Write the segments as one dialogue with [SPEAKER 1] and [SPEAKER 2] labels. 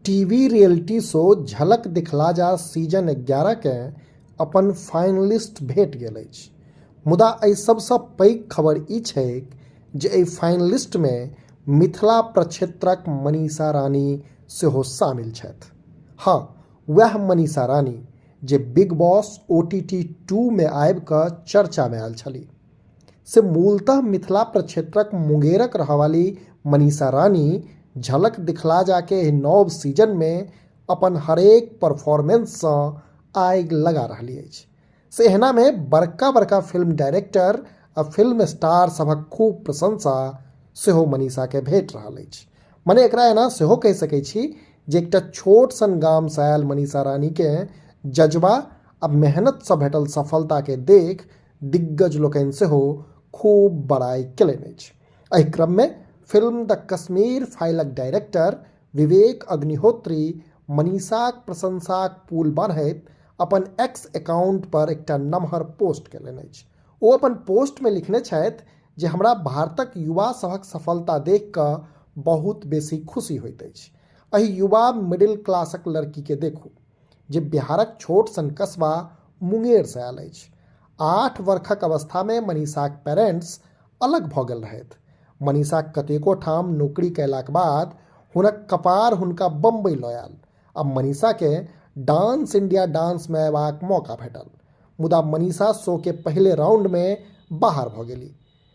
[SPEAKER 1] TV reality show Jhalak Dikhla Jaa season 11 के अपन finalist भेट गेल अछि। मुदा एहि सबसँ पैघ खबर ई छैक जे एहि फाइनलिस्टमे मिथिला प्रक्षेत्रक मनीषा रानी सेहो शामिल छथि। हँ, वएह मनीषा रानी जे बिग बॉस ओटीटी 2 मे आबि कऽ चर्चामे आयल छलीह। से मूलतः मिथिला प्रक्षेत्रक मुंगेरक रहवाली मनीषा रानी झलक दिखला जाके एहि नव सीजनमे अपन हरेक परफॉर्मेंससँ आगि लगा रहली अछि। से एहनामे बड़का बड़का फिल्म डायरेक्टर आ फिल्म स्टार सभक खूब प्रशंसा सेहो मनीषाके भेट रहल अछि। मने एकरा एना सेहो कहि सकै छी जे एकटा छोट सन गामसँ आयल मनीषा रानीके जज्बा आ मेहनतसँ भेटल सफलताके देख दिग्गज लोकनि सेहो खूब बड़ाइ केलनि अछि। एहि क्रममे फिल्म द कश्मीर फाइलक डायरेक्टर विवेक अग्निहोत्री मनीषाक प्रशंसाक पुल बान्हैत अपन एक्स अकाउंट पर एकटा नमहर पोस्ट केलनि अछि। ओ अपन पोस्टमे लिखने छथि जे हमरा भारतक युवा सभक सफलता देखि कऽ बहुत बेसी खुशी होइत अछि। एहि युवा मिडिल क्लासक लड़कीके देखू जे बिहारक छोट सन कस्बा मुंगेरसँ आयल अछि। 8 वर्षक अवस्थामे मनीषाक पेरेंट्स अलग भऽ गेल रहथि। मनीषा कतेको ठाम नौकरी कयलाक बाद हुनक कपार हुनका बम्बई लऽ आयल आ मनीषाकेँ डांस इंडिया डांसमे अयबाक मौका भेटल। मुदा मनीषा शोके पहिले राउंडमे बाहर भऽ गेली।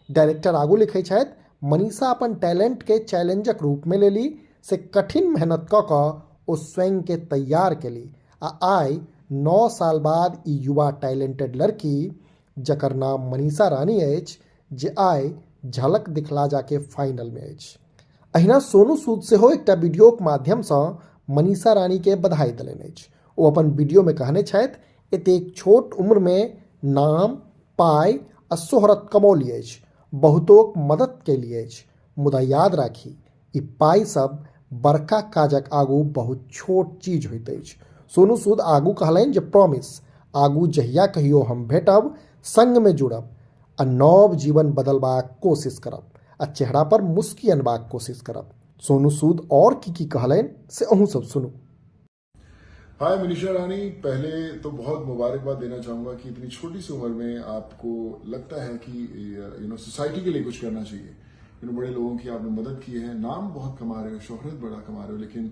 [SPEAKER 1] डायरेक्टर आगू लिखै छथि, मनीषा अपन टैलेंटके चैलेंजक रूपमे लेली, से कठिन मेहनत कऽ कऽ ओ स्वयंके तैयार केली आ आइ 9 साल बाद ई युवा टैलेंटेड लड़की जकर नाम मनीषा रानी अछि जे आइ झलक दिखला जाके फाइनलमे अछि। अहिना सोनू सूद सेहो एकटा वीडियोक माध्यमसँ मनीषा रानीके बधाई देलनि अछि। ओ अपन वीडियोमे कहने छथि, एतेक छोट उम्रमे नाम, पाइ आ शोहरत कमौली अछि, बहुतोक मदद केली अछि, मुदा याद राखी ई पाइ सब बड़का काजक आगू बहुत छोट चीज होइत अछि। सोनू सूद आगू कहलनि जे प्रॉमिस, आगू जहिया कहियो हम भेटब, संगमे जुड़ब आ नव जीवन बदलबाक कोशिश करब आ चेहरा पर मुस्की अनबाक कोशिश करब। सोनू सूद और की की कहलनि से अहूँ सब सुनू।
[SPEAKER 2] हाय मनीषा रानी, पहले तो बहुत मुबारकबाद देना चाहूंगा कि इतनी छोटी सी उम्र में आपको लगता है कि you know society के लिए कुछ करना चाहिए। You know बड़े लोगों की आपने मदद की है, नाम बहुत कमा रहे हो, शोहरत बड़ा कमा रहे हो, लेकिन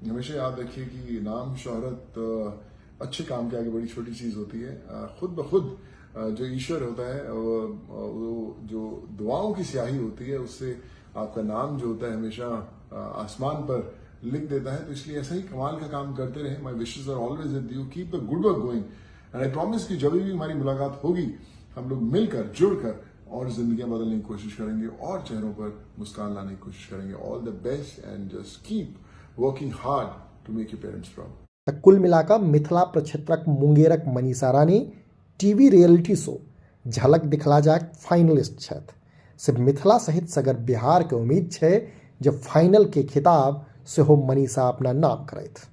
[SPEAKER 2] हमेशा याद रखिए कि नाम शोहरत अच्छे काम के आगे बड़ी छोटी चीज होती है। खुद ब खुद जो ईश्वर होता है वो जो दुआओं की स्याही होती है उससे आपका नाम जो होता है हमेशा आसमान पर लिख देता है। तो इसलिए ऐसा ही कमाल का काम करते रहे। My wishes are always with you, keep the good work going and I promise कि जब भी हमारी मुलाकात होगी हम लोग मिलकर जुड़कर और जिंदगियां बदलने की कोशिश करेंगे और चेहरों पर मुस्कान लाने की कोशिश करेंगे। All the best and just keep working hard to make your parents proud.
[SPEAKER 1] तऽ कुल मिलाकऽ मिथिला प्रक्षेत्रक मुंगेरक Manisha Rani TV reality show Jhalak Dikhla जाक फाइनलिस्ट छथि। से मिथिला सहित सगर बिहार के उम्मीद छै जे फाइनल के खिताब सेहो मनीषा अपना नाम करथि।